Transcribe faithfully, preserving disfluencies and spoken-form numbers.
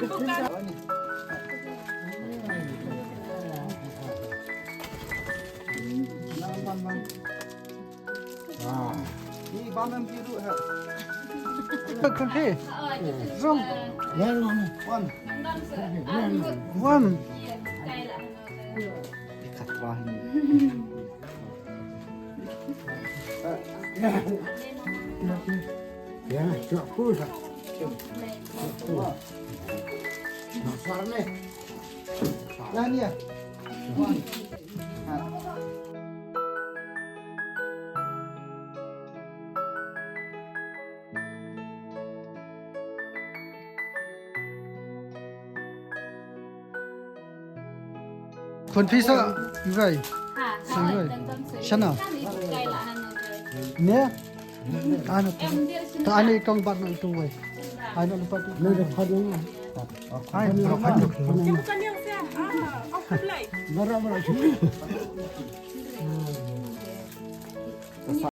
One. One. Khun phi sa iwei. Shana. Ne. Ano. Ta ani kong bat na itu wei. Ano lupa tu. Ne de phat na. Ai bro phat. Bara bara. Ta sa